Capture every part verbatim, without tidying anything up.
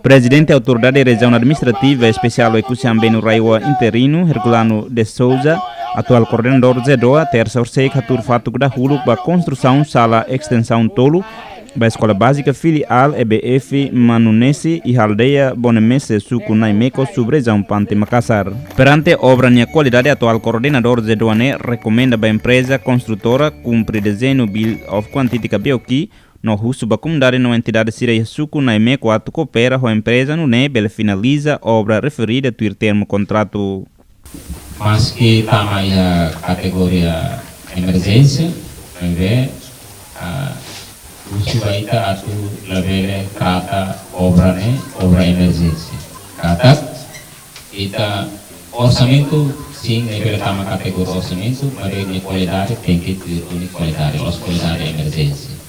Prezidente Autoridade Rejiaun Administrativa Espesiál Oekusi Ambenu RAEOA interinu, Herculano de Souza, atuál koordenadór ZEEDOA, tersa horisehik hatuur fatuk dahuluk ba konstrusaun sala estensaun tolu ba Eskola Bázika Filiál E B F Manunesi iha aldeia Bonemese, suku Naimeko, sub-rejiaun Pante Makasar. Perante obra nia kualidade, atuál koordenadór ZEEDOA ne'e rekomenda ba empreza konstrutora kumpre dezeñu Bill of Quantity ka B O Q, no husu ba komunidade no entidade sira iha suku Naimeko atu koopera ho empreza nune'e bele finaliza obra referida tuir termu kontratu. Maski tama iha kategoria emerjénsia, maibé, ah, husu ba ita atu labele trata obra ne'e obra emerjénsia. Katak ita orsamentu, sin, ne'e bele tama kategoria orsamentu, maibé nia kualidade tenke tuir ho nia kualidade, la'ós kualidade emerjénsia.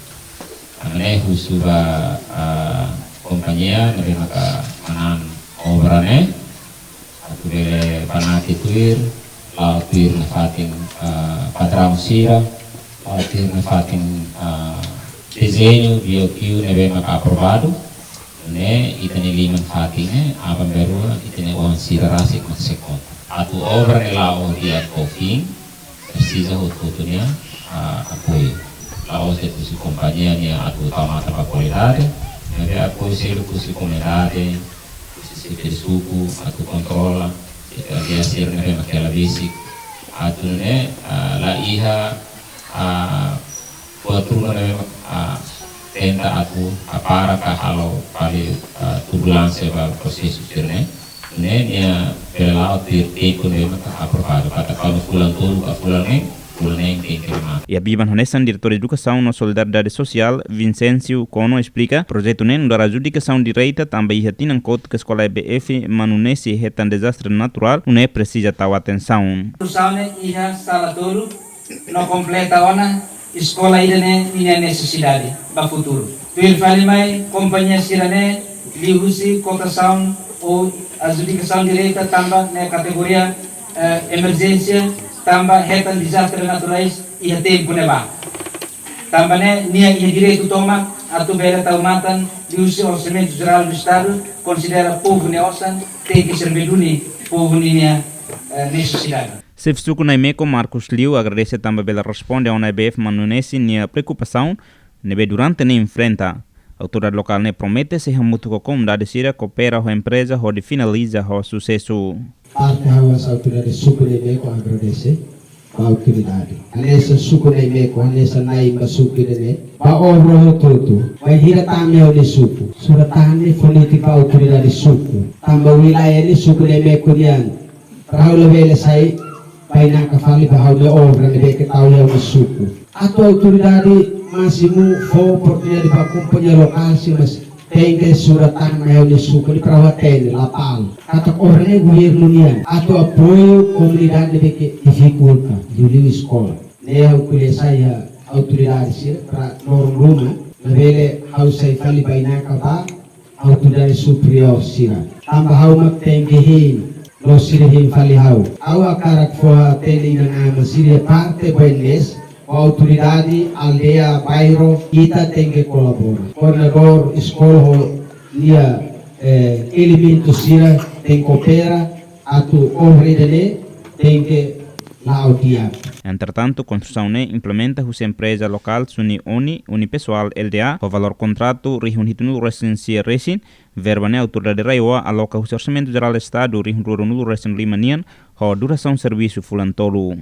Ami ne'e husu ba, ah, kompañia ne'ebé maka manán obra ne'e, atu bele banati tuir, la'o tuir nafatin, ah, padraun sira, la'o tuir nafatin, ah, dezeñu B O Q ne'ebé maka aprovadu. Ne'e ita-nia liman fatin ne'e, aban-bainrua ita-nia oan sira rasik mak sei konta. Atu obra ne'e la'o di'ak ho fin, presiza hotu-hotu nia, ah, apoiu. La'ós de'it husi kompañia nian atu tau matan ba kualidade, maibé apoiu seluk husi komunidade, husi xefe suku, atu kontrola, ita dia sira ne'ebé mak hela besik. Atu ne'e, ah, la iha, ah, buat ruma ne'ebé mak, ah, tenta atu, ah, para ka halo fali, ah, turbulánsia ba prosesu sira-ne'e. Ne'e nia bele la'o tuir tempu ne'ebé mak aprovadu. Katak kuandu fulan tolu ka fulan neen, fulan neen tenke remata. Iha biban hanesan, Diretór Edukasaun no Solidariedade Sosiál, Vincencio Cono, esplika, projetu ne'e nu'udar adjudikasaun direta tanba iha tinan kotuk eskola E B F Manunesi hetan dezastre naturál, nune'e presiza tau atensaun. Konstrusaun ne'e iha sala tolu, no kompleta ona eskola ida-ne'e ninia nesesidade ba futuru. Tuir fali mai, kompañia sira-ne'e liuhusi kotasaun ou adjudikasaun direta tanba ne'e kategoria, eh, emerjénsia, tanba hetan dezastre naturais iha tempu ne'ebá. Tanba ne'e nia iha direitu tomak atu bele tau matan liuhusi Orsamentu Jerál do Estadu, konsidera povu nia osan, tenke serve duni povu ninia, eh, nesesidade. Xefe suku Naimeko, Marcos Liu, agradese tanba bele responde ona E B F Manunesi nia preokupasaun ne'ebé durante ne'e enfrenta. Autoridade lokál ne'e promete sei hamutuk ho komunidade sira koopera ho empreza hodi finaliza ho susesu. Parte ha'u hanesan autoridade suku Naimeko agradese ba autoridade. Hanesan suku Naimeko, hanesan na'in ba suku ida-ne'e, ba obra hotu-hotu, bainhira tama iha ha'u-nia suku, surat-tahan ne'e fó niti ba autoridade suku. Tanba wilaia ne'e suku Naimeko nian. Para ha'u labele sai bainaka fali ba ha'u-nia obra ne'ebé ke tau iha ha'u-nia suku. Atu autoridade másimu fó oportunidade ba kompañia lokál sira, mas tenke surat-tahan mai ha'u-nia suku ne'e para ha'u hatene, lapal. Katak obra ne'e governu nian. Atu apoiu komunidade ne'ebé ke difikulta, liuliu eskola. Ne'e ha'u ko'alia sai iha autoridade sira para loron ruma, labele ha'u sai fali bainaka ba autoridade superiór sira. Tanba ha'u mak tenke hein, la'ós sira hein fali ha'u. Ha'u hakarak fó hatene inan-aman sira iha parte Boenmes, ho autoridade aldeia, bairru, ita tenke kolabora. Koordenadór eskola ho nia, eh, elementu sira tenke koopera, atu obra ida-ne'e tenke la'o di'ak. Entretantu, konstrusaun ne'e implementa husi empreza lokál Suni Oni Unipesoal L T A, ho valór kontratu rihun hitunulu resin sia resin, verba ne'e autoridade RAEOA aloka husi Orsamentu Jerál Estadu rihun rua ruanulu resin lima nian, ho durasaun servisu fulan tolu.